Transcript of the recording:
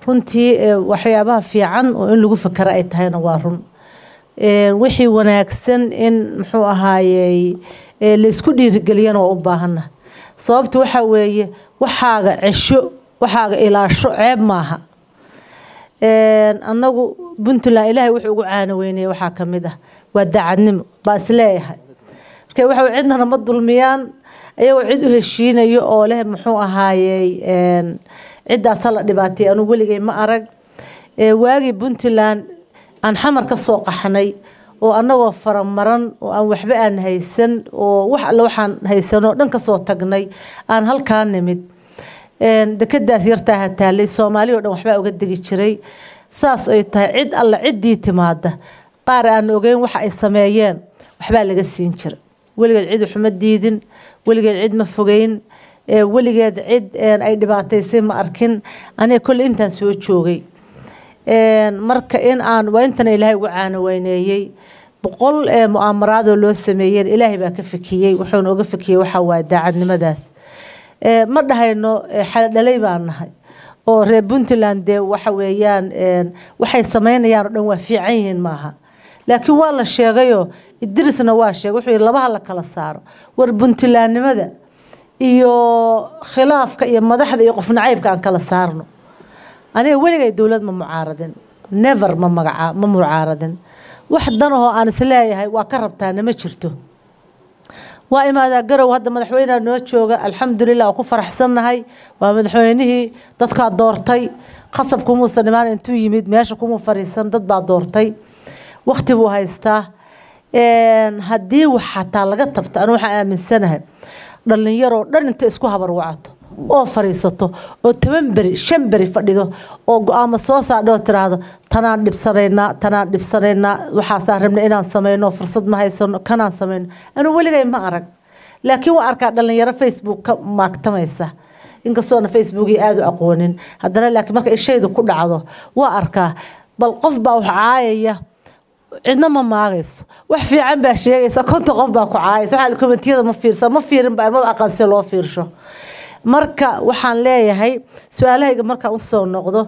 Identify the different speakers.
Speaker 1: Runtii waxyaabaha fiican oo in lagu fakero ay tahayna waa run. Wixii wanaagsan in, muxuu ahaayey, laysku dhiirigeliyana waa u baahana. Sababta waxaa weeye, waxaaga cesho, waxaaga ilaasho, ceeb maaha. Annagu Puntland Ilaahay wuxuu ugu caano weynaya waxaa ka mid ah waa daacadnimo baa isleeyahay. Marka waxa weye, cidnana ma dulmiyaan, ayagoo cid u heshiinayo oo leh, muxuu ahaayey, ciddaasa la dhibaatay, anugu weligay ma arag. Waagii Puntland aan Xamar ka soo qaxnay oo annagoo faramaran oo aan waxba aan haysan oo wax alle waxaan haysanoo dhan kasoo tagnay aan halkaa nimid, dekadaas yartaa taalay, Soomaali oo dhan waxbaa uga degi jiray. Saas ay tahay, cid alle ciddii timaada, qaar aan ogeyn waxa ay sameeyeen, waxbaa laga siin jiray. Weligeed cid waxuma diidin, weligeed cid ma fogeyn, weligeed cid ay dhibaataysay ma arkin aniga kolley intaan soo joogay. Marka in aan waa intana Ilaahay ugu caano weyneeyey. 100 mu'aamaraadoo loo sameeyeen Ilaahay baa ka fakiyey. Wuxuuna uga fakiyey waxaa waaye daacadnimadaas. Ma dhahayno xaladhalay baan nahay oo reer Puntland dee waxa weeyaan waxay sameynayaan oo dhan waa fiican yihiin, maaha. Laakiin waa la sheegayoo Idrisna waa sheegay, wuxuu yidhi labaha la kala saaro war Puntlandnimada iyo khilaafka iyo madaxda iyo qof nacaybka aan kala saarno. Aniga weligay dowlad ma mucaaradin, never, ma magaca ma mucaaradin. Wax danahoo aan isleeyahay waa ka rabtaana ma jirto. Waa imaadaa Garow. Hadda madaxweyneha noo jooga, alxamdulilah, waa ku faraxsannahay. Waa madaxweynihii dadkaa doortay, khasab kumuusan imaan. Intuu yimid meesha kumuu fariisan, dad baa doortay, wakti buu haystaa. Haddii wax xataa laga tabto, anu waxaan aaminsanahay dhalinyaroo dhan inta isku habarwacato oo fariisato oo 10 beri, 5 beri fadhido oo go-aamo soo saadho oo tiraahdo tanaan dhibsanaynaa, tanaan dhibsanaynaa, waxaasaan rabna inaan sameyno, fursad ma haysano, kanaan sameyno. Anu weligay ma arag, laakiin waa arkaa dhalinyaro Facebook ka maagtamaysa. Inkastoona Facebookii aada u aqoonin haddana, laakiin marka ishaydu ku dhacdo waa arkaa. Bal qof baa wax caayaya, cidna ma maagayso. Wax fiican baa sheegaysa, 50 qof baa ku caayaysa. Waxaa commentiyada ma fiirsa, ma fiirin ba, maba aqaan si loo fiirsho. Marka waxaan leeyahay, su-aalahayga markaan usoo noqdo